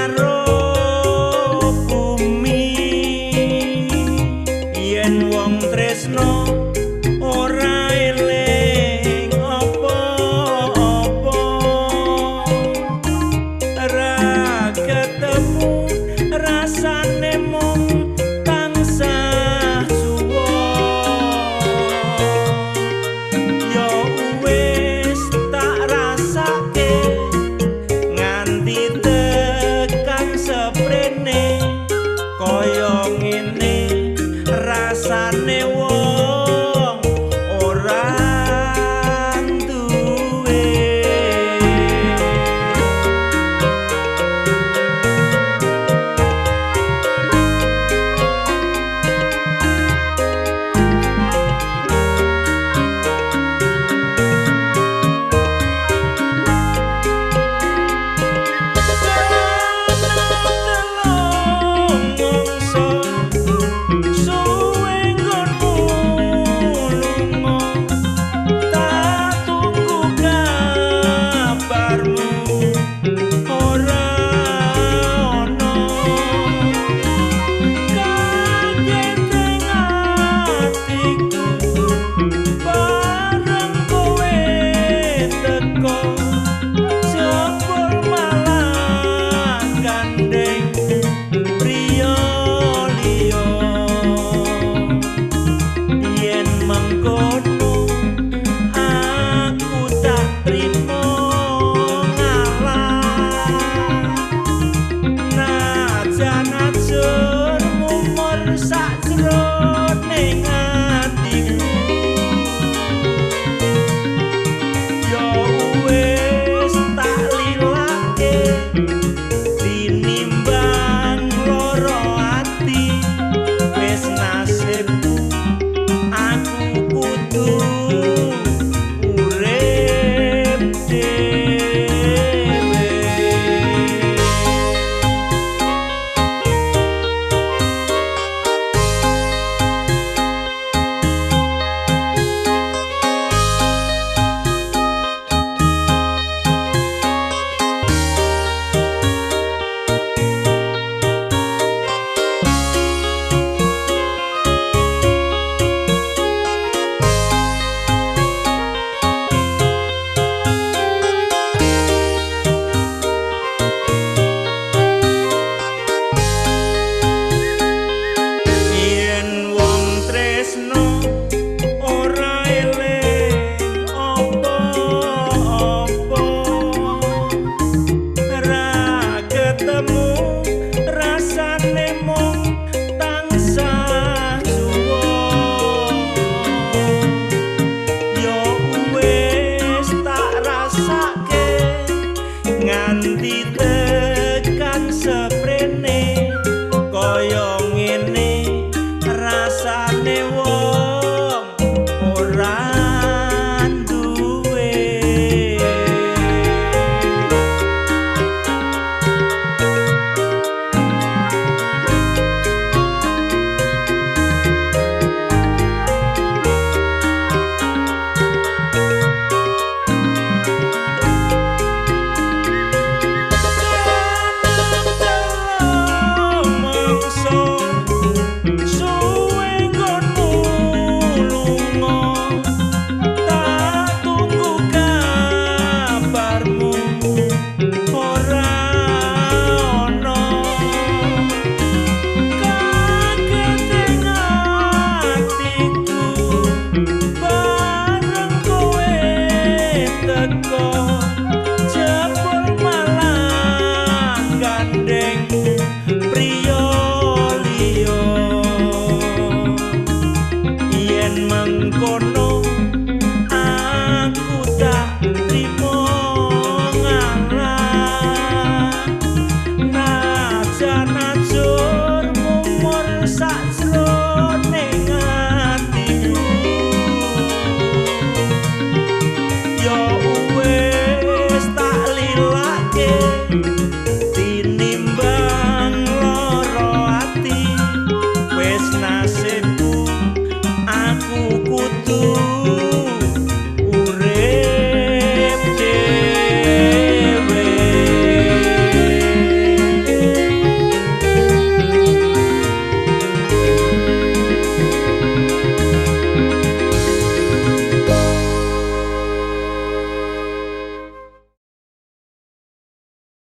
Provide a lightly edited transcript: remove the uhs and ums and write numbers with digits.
karo bumi. Yen wong tresno ora eling apa-apa, ra ketemu rasane mung tansah suwa. Yo wis tak rasake nganti tekan seprene, kaya ngene rasane wong ora duwe. Suwe nggonmu lunga, tak tunggu kabarmu ora ono. Kaget ing atiku bareng kowe teko, jebul malah gandeng priya liya. Yen mengkono aku tak trimo ngalah, najan ajur mumur sakjroning atiku. Yo wis tak lilake tinimbang loro ati, wis nasibku aku kudu urip dhewe. Yen wong tresno ora eling apa-apa, ra ketemu rasane mung